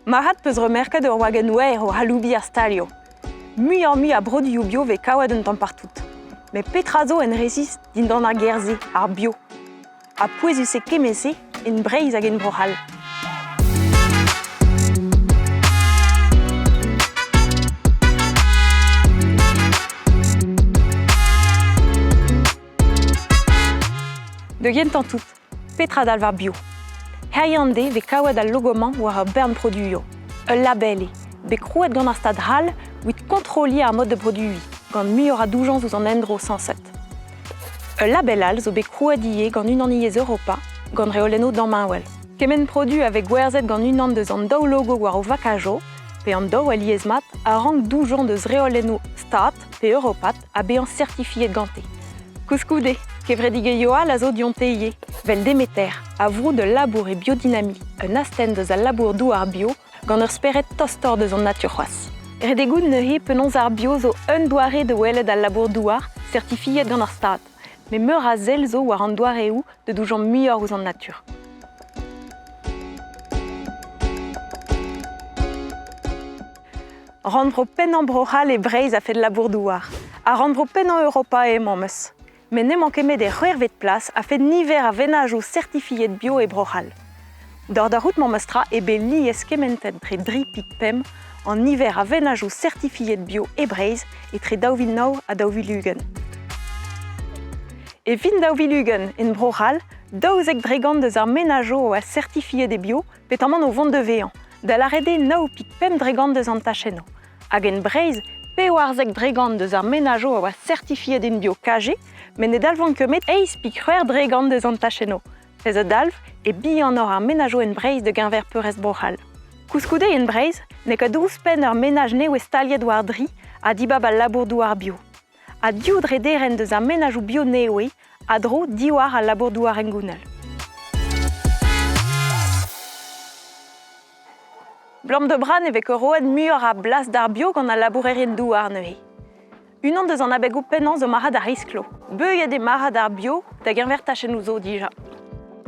Marc'had 'peus remerket ur wagenn wer o aloubiñ ar stalioù. Muioc'h-mui a broduioù bio 'vez kavet un tamm partout. Met petra zo en resis dindan ar ger-se, ar bio? Ha pouezus eo kement-se en Breizh hag en Bro-C'hall. Da gentañ tout, petra dalv ar bio? Hiziv an deiz 'vez kavet al logo-mañ war ur bern produioù. Ul label eo, bet krouet gant ar Stad c'hall evit kontrolliñ ar mod da broduiñ, gant muioc'h a doujañs ouzh an endro sañset. Ul label all zo bet krouet ivez gant Unaniezh Europa, gant reolennoù damheñvel. Kement produ a vez gwerzhet gant unan deus an daou logo war o vakajoù, pe an daou alies-mat, a rank doujañ deus reolennoù Stad pe europat ha bezañ sertifiet gante. Koulskoude, kevredigezhioù all a zo dionte ivez, 'vel Demeter, a vroud ul labour e biodinami, un astenn deus al labour-douar bio, gant ur spered tostoc'h deus an natur c'hoazh. Ret eo goût neuze penaos ar bio zo un doare da welet al labour-douar sertifiet gant ar Stad, met meur a sell zo war an doareoù da doujañ muioc'h ouzh an natur. Rannvro pennañ Bro-C'hall e Breizh a-fet labour-douar ha rannvro pennañ Europa eo emañ meus. Met n'emañ ket met er c'hwec'hvet plas a-fet niver a venajoù sertifiet bio e Bro-C'hall. D'ar da c'hoût memes tra eo bet lieskementet dre dri pik pemp an niver a venajoù sertifiet bio e Breizh etre 2009 ha 2020. E fin 2020, en Bro-C'hall, 12% deus ar menajoù a oa sertifiet e bio petamant o vont da vezañ, da lâret eo 9,5% deus an tachennoù. Hag en Breizh, 14% deus ar menajoù a oa sertifiet en bio KG, met ne dalvont ket met 8,6% deus an tachennoù. Pezh a dalv e bihanoc'h ar menajoù en Breizh da geñver peurrest Bro-C'hall. Koulskoude en Breizh, n'eo ket ouzhpenn ur menaj nevez staliet war dri ha dibab al labour-douar bio. Ha div drederenn deus ar menajoù bio nevez a dro diwar al labour-douar hengounel. Blam da bra ne vez ket roet muioc'h a blas d'ar bio gant al labourerien-douar neuze. Unan deus an abegoù pennañ zo marc'had ar riskloù. Beuiet eo marc'had ar bio da geñver tachennoù zo dija.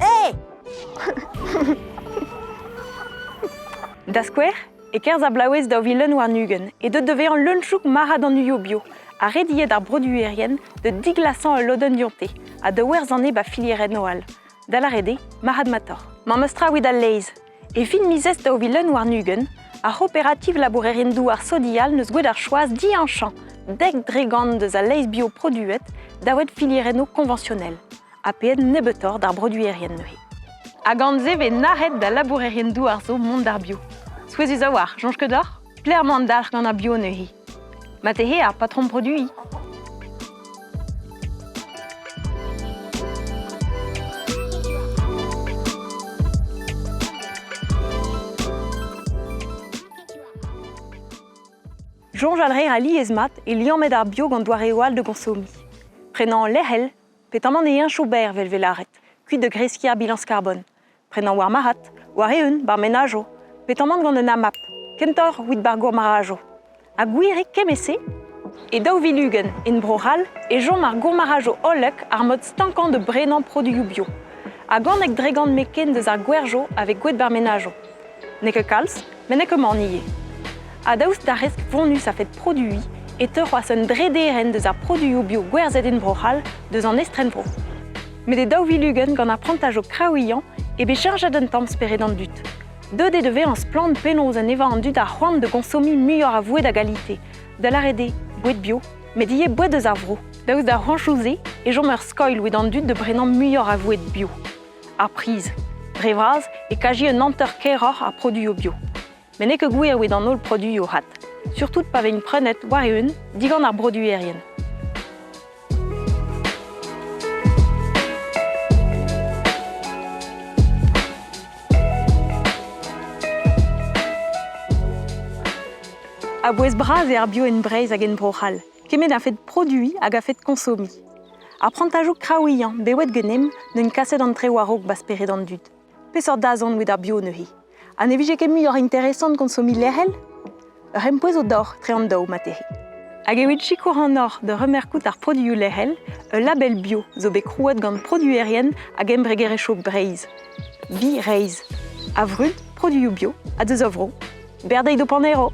Hey Da skouer, e-kerzh ar bloavezh 2021 eo deuet da vezañ leun-chouk marc'had an uioù bio ha rediet ar broduerien da diglasañ ul lodenn dionte ha da werzhañ anezhe 'ba filierennoù all. Da lâret eo, marc'had-matoc'h. Memes tra evit al laezh. E fin miz Est 2021, ar c'hooperativ labourerien-douar Sodial 'neus gwelet ar choaz diheñchañ 10% deus al laezh bio produet davet filierennoù koñvañsionel ha paeet nebeutoc'h d'ar broduerien neuze. Ha gant se 'vez nac'het da labourerien-douar zo mont d'ar bio. Souezhus a-walc'h, soñj ket deoc'h? Pelec'h emañ an dalc'h gant ar bio neuze? Marteze ar patrom produiñ. Soñjal 'reer alies-mat e liammet ar bio gant doareoù all da goñsomiñ. Prenañ lec'hel, petamant e heñchoù berr 'vel 'vez lâret, kuit da greskiñ ar bilañs karbon. Prenañ war marc'had, war-eeun, 'bar menajoù, petamant gant un AMAP, kentoc'h 'wit 'bar gourmarc'hajoù. Ha gwir eo kement-se? E 2020, en Bro-C'hall, e chom ar gourmarc'hajoù hollek ar mod stankañ da brenañ produioù bio. Ha gant dregont meken deus ar gwerjoù a vez gweet 'bar menajoù. N'eo ket kalz, met n'eo ket mann ivez. Ha daoust d'ar resk fonnus a-fet produiñ e teu c'hoazh un drederenn deus ar produioù bio gwerzhet en Bro-C'hall deus an estrenvro. Met e 2020 gant ar prantajoù kraouiañ eo bet cheñchet un tamm spered an dud. Deuet eo da vezañ splann penaos en evañ an dud ar c'hoant da goñsomiñ muioc'h a voued a galite, da lâret eo boued bio, met ivez boued eus ar vro. Daoust d'ar c'hoañchoù-se e chom ur skoilh evit an dud da brenañ muioc'h a voued bio. Ar priz. Dre vras e kaji un hanter keroc'h ar produioù bio. Met n'eo ket gwir evit an holl produioù 'rat, surtout pa vez prenet war-eeun digant ar broduerien. A-bouez-bras eo ar bio en Breizh hag en Bro-C'hall, kement a-fet produiñ hag a-fet koñsomiñ. Ar prantajoù kraouiañ bewet ganemp n'eus kaset an traoù war-raok 'ba spered an dud. Peseurt dazont evit ar bio neuze? Ha ne vije ket muioc'h interesant konsomiñ lec'hel? Ur c'hempouez zo deoc'h tre an daou marteze. Hag evit sikour ac'hanoc'h da remerkout ar produioù lec'hel, ul label bio zo bet krouet gant produerien hag embregerezhioù Breizh. Bi-Reizh. A vrud. produioù bio ha deus a vro. Berdeiñ d'ho panero!